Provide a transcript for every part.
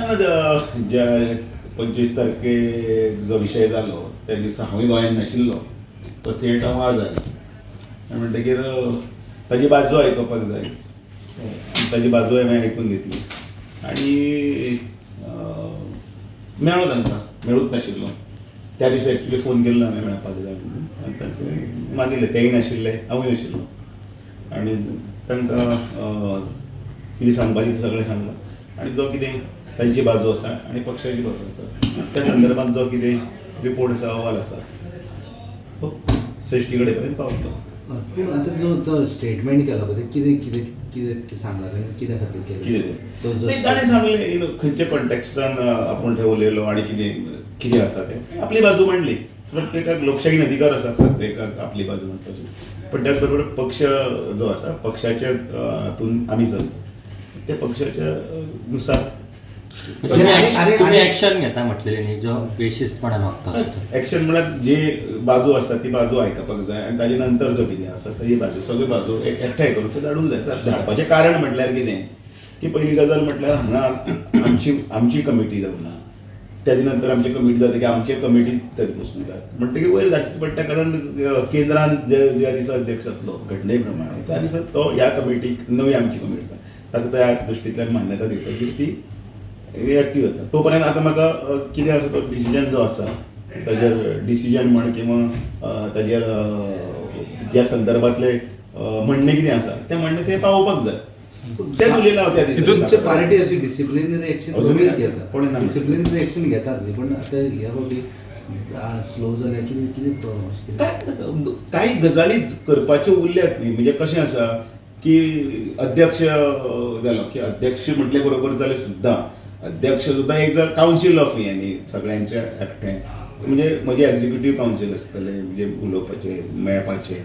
ना, ज्या 25 तारखेक जो विशय जालो त्या दिसा हांवूय गोंयांत नाशिल्लो. तो थेट हांव आज आयलो आनी म्हणटकीर ताजी बाजू आयकुपाक जाय. ताजी बाजू हांवें आयकून घेतली आनी मेळ्ळो तांकां. मेळूच नाशिल्लो त्या दिसा. एक्चुली फोन केल्लो हांवें मेळपाक जाय म्हणून आनी तांकां मानिल्लें. तेय नाशिल्ले, हांवूय नाशिल्लो आनी तांकां कितें सांगपाचें तें सगळें सांगलां आनी जो कितें तांची बाजू आसा आनी पक्षाची बाजू आसा त्या संदर्भात जो कितें रिपोर्ट आसा, अहवाल आसा, तो श्रेश्ठी कडेन पर्यंत पावतलो. पूण आतां जो तो स्टेटमेंट केला पळय, तें कितें कितें कितें तें सांगला ताणें, कित्या खातीर केलें? कितें? तो जो नाही, ताणें सांगलें खंयच्या कॉन्टेक्स्टान आपूण थंय उलयलो आनी कितें कितें आसा तें आपली बाजू मांडली. प्रत्येकाक लोकशाहीन अधिकार आसा प्रत्येकाक आपली बाजू मांडपाची, पण त्याच बरोबर पक्ष जो आसा, पक्षाच्या हातून आमी चलता, त्या पक्षाच्या नुसार. तुम्ही ऍक्शन घेता म्हटलेली न्ही, जो बेशिस्तपणान वागता असो तो. एक्शन म्हळ्यार जी बाजू आसा ती बाजू आयकपाक जाय आनी ताजे नंतर जो कितें आसा ताजी बाजू, सगळी बाजू एकठांय करून ते धाडूंक जाय. धाडपाचें कारण म्हटल्यार कितें की पयली गजाल म्हटल्यार हांगा आमची आमची कमिटी जावना. ताजे नंतर आमची कमिटी जाता की आमचे कमिटीत थंय बसूंक जाय म्हणटकीर वयर धाडचें पडटा, कारण केंद्रान जे ज्या दिसा अध्यक्ष जातलो घटने प्रमाणे त्या दिसा तो ह्या कमिटीक, नवी आमची कमिटी आसा ताका त्या दृश्टींतल्यान मान्यता दितकीर ती एक्टीव जाता. तो पर्यंत आतां म्हाका कितें आसा तो डिसिजन जो आसा ताजेर डिसिजन म्हण किंवा ताजेर ज्या संदर्भातले म्हणणें कितें आसा तें म्हणणें तें पावोवपाक जाय. तेंच उलयलां हांव त्या दिसा. तुमची पार्टी अशी डिसिप्लिनरी एक्शन अजुनूय आसा. घेता? कोणें ना. डिसिप्लिनरी एक्शन घेतात न्ही, पण आतां ह्या फावटी स्लो जाल्या, कितें कितें प्रॉब्लम अशें कितें? काय काही गजाली करपाच्यो उरल्यात न्ही. म्हणजे कशें आसा की अध्यक्ष जालो की अध्यक्ष म्हटले बरोबर जालें सुद्दां, अध्यक्ष सुद्दां एक कावन्सील ऑफ हें न्ही, सगळ्यांचे एकठांय, म्हणजे म्हजें एग्जिक्युटीव कावन्सील आसतलें, म्हणजे उलोवपाचें, मेळपाचें,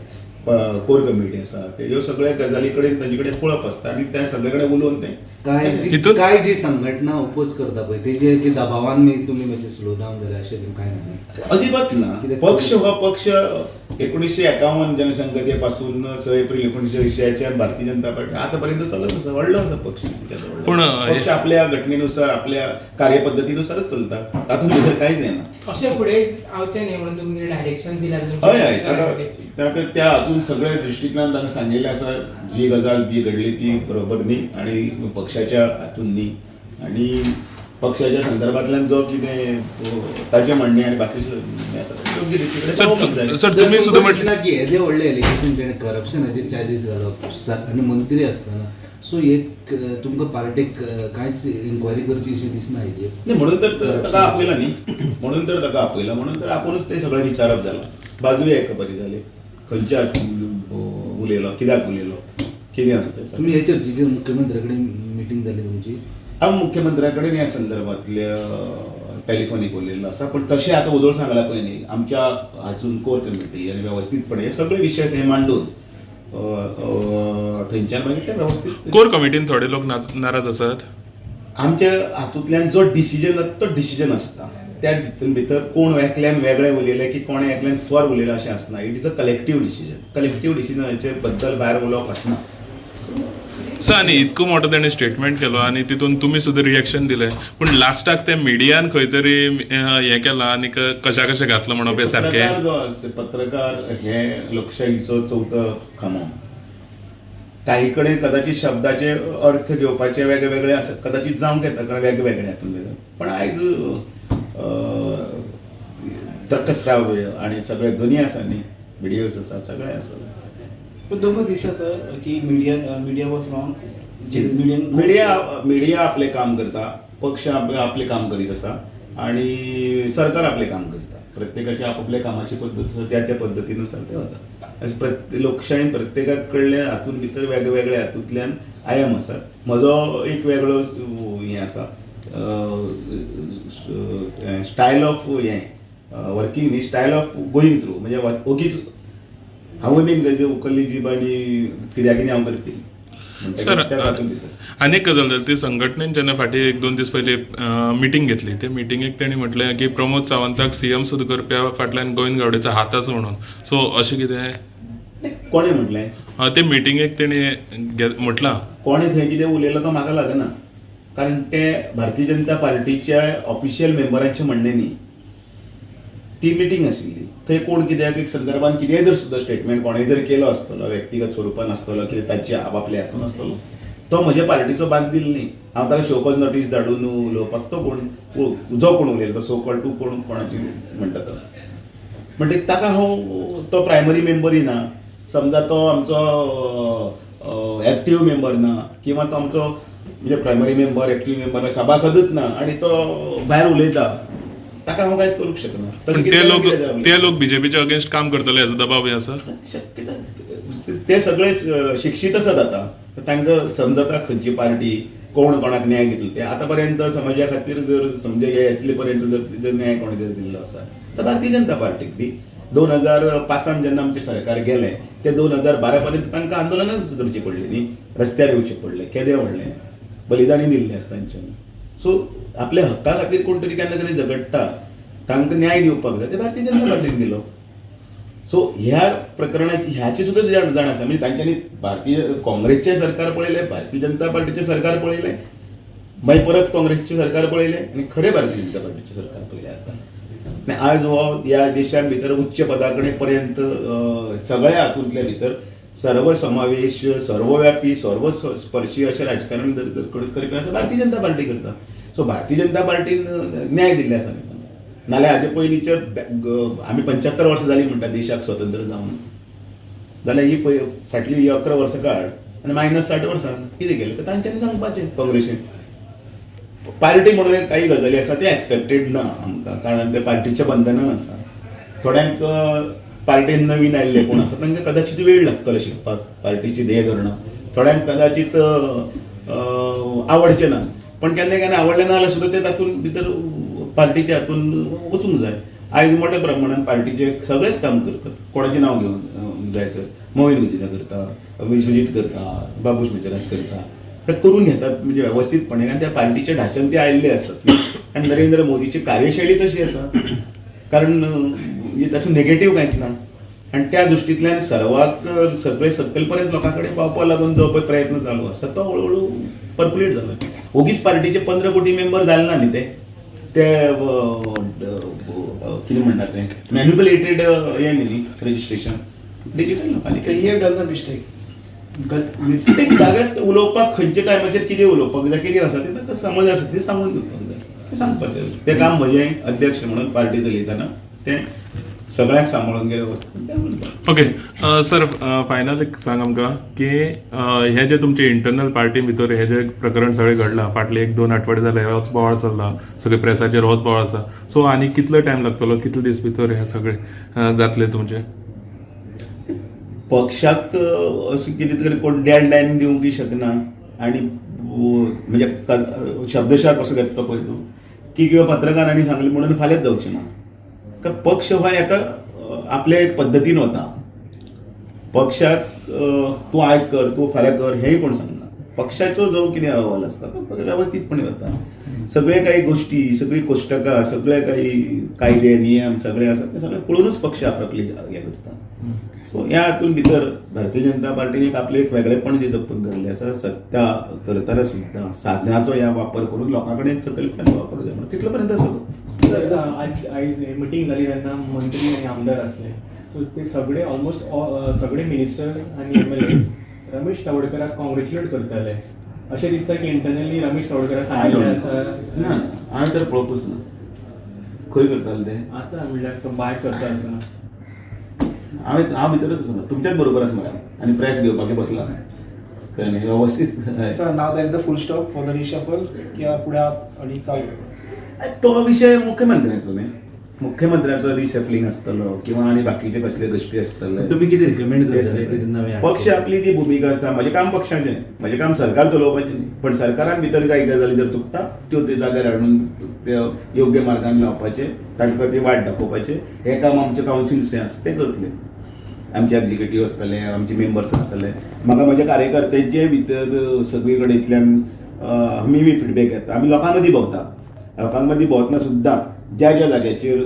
कोर कमिटी आसा, ते ह्यो सगळ्या गजाली कडेन तांचे कडेन पळप आसता आनी त्या सगळे कडेन उलोवन तें काय जी काय जी संघटना ओपोज करता पळय तेजे की दबावान मागीर तुमी मातशे स्लो डावन जाले अशें बीन काय ना न्ही? अजिबात ना. कित्याक? पक्ष हो पक्ष 1951 जनसंघते पासून 6 एप्रिल 1980च्या भारतीय जनता पार्टी आतां पर्यंत चलत आसा. व्हडलो आसा पक्ष त्याचो व्हडलो. पूण, पक्ष आपल्या घटनेनुसार, आपल्या कार्यपद्धतीनुसारच चलता. तातूंत भितर कांयच येना. अशें फुडें जावचें न्ही म्हणून तुमी कितें डायरेक्शन दिला? हय, ताका ताका त्या हातून सगळे दृश्टींतल्यान ताका सांगिल्लें आसा, जी गजाल जी घडली ती बरोबर न्ही आनी पक्षाच्या हातून न्ही आनी पक्षाच्या संदर्भांतल्यान जो कितें ताजें म्हणणें आनी बाकी हें आसा तें योग्य रिती कडेन सर पावोवपाक जाय. सर, तुम्ही सुद्धा तुमकां म्हटलं दिसना की हेजे व्हडले एलिगेशन, जेणे करप्शनाचे चार्जीस घालप आनी मंत्री आसतना, सो एक तुमकां पार्टीक कांयच इन्क्वायरी करची अशी दिसना हेजेर? नाही, म्हणून तर ताका आपयला न्ही, म्हणून तर ताका आपयला, म्हणून तर आपुणूच ते सगळें विचारप जालां, बाजूय आयकपाची जाली, खंयच्या हातून उलयलो, कित्याक उलयलो, कितें आसा तें तुमी सगळें. हे चर्चेचेर मुख्यमंत्र्या कडेन मिटींग जाली तुमची? हांव मुख्यमंत्र्या कडेन ह्या संदर्भातले टेलिफोनीक उलयल्लो आसा, पूण तशें आतां उजळ सांगला पळय न्ही, आमच्या हातून कोर कमिटी आनी वेवस्थीतपणे हे सगळे विशय थंय मांडून अ, अ, थंयच्यान मागीर ते वेवस्थीत. कोर कमिटीन थोडे लोक नाराज आसात. आमच्या हातूंतल्यान जो डिसिजन जाता तो डिसिजन आसता. त्या हितून भितर कोण एकल्यान वेगळें उलयलें की कोणें एकल्यान फॉर उलयलें अशें आसना. It is a collective decision. Collective डिसिजनाचे बद्दल भायर उलोवप आसना. सर, आनी इतको मोठो तेणें स्टेटमेंट केलो आनी तितून तुमी सुद्दां रिएक्शन दिलें, पूण लास्टाक ते मिडियान खंय तरी हें केलां आनी कशा कशें घातलां म्हणप हें सारकें? पत्रकार जो आसा, पत्रकार हे लोकशाहीचो चवथो खांबो. काही कडेन कदाचित शब्दाचे अर्थ घेवपाचे वेगळे वेगळे आसत, कदाचित जावंक येता, कारण वेगळे वेगळे हातून भितर. पण आयज दृकश्राव्य आनी सगळे दोनी आसा न्ही, व्हिडियोज आसात, सगळें आसा. पण तुमकां दिसता की media was wrong, media? Media media आपलें काम करता, पक्ष आपलें काम करीत आसा आनी सरकार आपलें काम करता. प्रत्येकाची आपापल्या कामाची पद्दत आसा, त्या त्या पद्दतीनुसार ते वता. अशें लोकशायेन प्रत्येका कडल्या हातून भितर वेगळे वेगळे हातूंतल्यान आयाम आसात. म्हजो एक वेगळो हें आसा, स्टायल ऑफ हें वर्कींग न्ही, स्टायल ऑफ गोईंग थ्रू. म्हणजे ओगीच हांवूय बीन खंय उखल्ली जीब आनी कित्याक कितें हांव करपी. सर, त्या हातून भितर आनी एक गजाल जाली, ती संघटनेन जेन्ना फाटीं एक दोन दीस पयलीं मिटींग घेतली, ते मिटिंगेक तेणी म्हटलें की प्रमोद सावंताक सीएम सुद्दां करप्या फाटल्यान गोविंद गावडेचो हात आसा म्हणून. सो अशें कितें? कोणें म्हटलें? ते मिटिंगेक तेणी म्हटलां. कोणें थंय कितें उलयलां तो म्हाका लागना. कारण ते भारतीय जनता पार्टीच्या ऑफिशियल मेंबरांचें म्हणणें न्ही. ती मिटींग आशिल्ली थंय कोण कित्याक एक संदर्भान कितेंय जर सुद्दां स्टेटमेंट कोणें जर केलो आसतलो, व्यक्तिगत स्वरुपान आसतलो, कितें तांचे आपापल्या हातून आसतलो, तो म्हज्या पार्टीचो बांदील न्ही. हांव ताका शोकॉज नोटीस धाडून उलोवपाक तो कोण, जो कोण उलयलो तो सो कॉल्ड तूं कोण कोणाची म्हणटा तो, म्हणटकीर ताका हांव तो प्रायमरी मेंबरूय ना, समजा तो आमचो एक्टीव मेंबर ना किंवा तो आमचो म्हणजे प्रायमरी मेंबर एक्टीव मेंबर सभासदूच ना आनी तो भायर उलयता, ताका हांव कांयच करूंक शकना. तशें ते कितें लोक कितें जावं? ते लोक बीजेपीच्या अगेन्स्ट काम करतले हेजो दबाव आसा. शक्यता ते सगळेच शिक्षीत आसात आतां, तांकां समजता खंयची पार्टी कोण कोणाक न्याय दितलो ते. आतां पर्यंत समाजा खातीर जर समजा हे येतले पर्यंत जर न्याय कोणे जर दिल्लो आसा तर भारतीय जनता पार्टीक दी. 2005 जेन्ना आमचें सरकार गेलें ते 2012 पर्यंत तांकां आंदोलनाच करचीं पडलीं न्ही, रस्त्यार येवचें पडलें, केदें व्हडलें बलिदानी दिल्लें आसा तांच्यांनी. सो आपल्या हक्का खातीर कोण तरी केन्ना तरी झगडटा, तांकां न्याय दिवपाक जाय, ते भारतीय जनता पार्टीन दिलो. सो ह्या प्रकरणाची ह्याची सुद्दां जाण आसा. म्हणजे तांच्यांनी भारतीय काँग्रेसचें सरकार पळयलें, भारतीय जनता पार्टीचें सरकार पळयलें, मागीर परत काँग्रेसचें सरकार पळयलें आनी खरें भारतीय जनता पार्टीचें सरकार पळयलें आतां. आनी आज हो ह्या देशान भितर उच्च पदा कडेन पर्यंत सगळ्या हातूंतल्या भितर सर्वसमावेश, सर्वव्यापी, सर्वस्पर्शी अशें राजकारण जर करपी आसा भारतीय जनता पार्टी करता. सो भारतीय जनता पार्टीन न्याय दिल्ले आसा. नाल्यार हाजे पयलींचे आमी 75 वर्सां जालीं म्हणटा देशाक स्वतंत्र जावन, जाल्यार ही पय फाटली ही 11 वर्सां काड आनी मायनस 60 वर्सां कितें केलें तर तांच्यांनी सांगपाचें. काँग्रेसीन पार्टी म्हणून काही गजाली आसा ते एक्सपेक्टेड ना आमकां, कारण ते पार्टीच्या बंधनान आसा. थोड्यांक पार्टीन नवीन आयिल्ले कोण आसा तांकां कदाचित वेळ लागतलो शिकपाक पार्टीची ध्येय धोरणां, थोड्यांक कदाचित आवडचें ना, पण केन्ना केन्ना आवडलें ना जाल्यार सुद्दां ते तातूंत भितर पार्टीच्या हातून वचूंक जाय. आयज मोठ्या प्रमाणान पार्टीचे सगळेच काम करतात, कोणाचें नांव घेवन जाय तर मोहीन गुदिन्हा करता, विश्वजीत करता, बाबूश मिचरात करता, ते करून घेतात म्हणजे वेवस्थीतपणे, कारण त्या पार्टीच्या ढाच्यान ते आयिल्ले आसात. आनी नरेंद्र मोदीची कार्यशैली तशी आसा, कारण म्हणजे तातूंत नेगेटीव कांयच ना. आनी त्या दृश्टींतल्यान सर्वाक सगळे सकयल पर्यंत लोकां कडेन पावपाक लागून जो पळय प्रयत्न चालू आसा तो हळू हळू पर्क्युलेट जालो. ओगीच पार्टीचे 15 कोटी मेंबर जाले ना न्ही, ते ते कितें म्हणटात ते मॅन्युपुलेटेड हें न्ही रजिस्ट्रेशन डिजिटल लोकांनी. He have done the mistake. जाग्यार उलोवपाक खंयच्या टायमाचेर कितें उलोवपाक जाय, कितें आसा तें ताका समज आसा तें सांगून दिवपाक जाय, तें सांगपाचें. तें काम म्हजें अध्यक्ष म्हणून पार्टी चलयतना तें सगळ्यांक सांबाळून गेलें वस्तू तें उरता. ओके सर, फायनल एक सांग आमकां की हे जे तुमचे इंटरनल पार्टी भितर हे जे प्रकरण सगळें घडलां फाटले 1-2 आठवडे जाले, होच बोवाळ चल्ला, सगळे प्रेसाचेर होच बोवाळ आसा, सो आनी कितलो टायम लागतलो, कितले दीस भितर हे सगळे जातले तुमचे? पक्षाक अशें कितें तरी कोण डेडलायन दिवंकय शकना आनी म्हणजे शब्दशा कसो घेतलो पळय तूं की किंवा पत्रकारांनी सांगलें म्हणून फाल्यांच जावचें ना. कारण पक्ष हो एका आपल्या एक पद्दतीन वता. पक्षाक तूं आयज कर, तूं फाल्यां कर हेंय कोण सांगना. पक्षाचो जो कितें अहवाल आसता तो वेवस्थीतपणे वता. सगळे काही गोश्टी, सगळीं कोश्टकां, सगळे काही कायदे नियम सगळे आसा ते सगळे पळोवनूच पक्ष आपले हें करता. सो ह्या हातून भितर भारतीय जनता पार्टीन एक आपलें एक वेगळेपण जें जपून धरलें आसा, सत्ता करतना सुद्दां साधनाचो ह्या वापर करून लोकां कडेन सकयल पर्यंत पावपाक जाय म्हणून तितलो पर्यंत आसा तो. आज आयज मिटींग जाली तेन्ना मंत्री आनी आमदार आसले, सो ते सगळे ऑलमोस्ट सगळे मिनिस्टर आनी एमएलए रमेश तवडकराक कॉंग्रेच्युलेट करताले. अशें दिसता की इंटरनली रमेश तवडकराक सांगिल्लें आसा? ना, हांवें तर पळोवपूच ना. खंय करताले ते? आतां म्हणल्यार तो भायर सरता आसतना. हांव भितरच आसा, तुमच्याच बरोबर आसा मरे आनी प्रेस घेवपाक बसला कळ्ळें न्ही वेवस्थीत. Sir, now there is the full stop for the reshuffle किंवा फुडें आनी चालू. तो विशय मुख्यमंत्र्याचो न्ही, मुख्यमंत्र्याचो रिशफलिंग आसतलो किंवा आनी बाकीचे कसले गोश्टी आसतले. तुम्ही कितें रिकमेंड करतले कितें नवें? पक्ष आपली जी भुमिका आसा, म्हजें काम पक्षाचें, म्हजें काम सरकार चलोवपाचें न्ही, पण सरकारान भितर कांय गजाली जर चुकता त्यो ते जाग्यार हाडून ते योग्य मार्गान लावपाचें, तांकां ती वाट दाखोवपाचें, हें काम आमचें कावन्सिल्स जें आसा तें करतलें. आमचे एक्झिक्युटीव आसतले, आमचे मेंबर्स आसतले. म्हाका म्हज्या कार्यकर्त्यांचे भितर सगळे कडेंतल्यान आमी बी फिडबॅक येता. आमी लोकां मदीं भोंवता, लोकां मदीं भोंवतना सुद्दां ज्या ज्या जाग्याचेर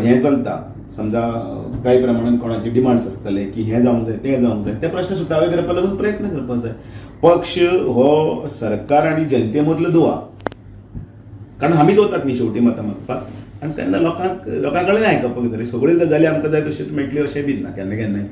हें चलता, समजा कांय प्रमाणान कोणाचे डिमांड्स आसतले की हें जावंक जाय, तें जावंक जाय, ते प्रश्न सुटावे करपाक लागून प्रयत्न करपाक जाय. पक्ष हो सरकार आनी जनते मदलो दुवा, कारण आमीच वतात न्ही शेवटी मतां मागपाक, आनी तेन्ना लोकांक लोकां कडेन आयकपाक जाय. सगळ्यो गजाली आमकां जाय तश्योच मेळटल्यो अशें बी ना केन्ना केन्नाय.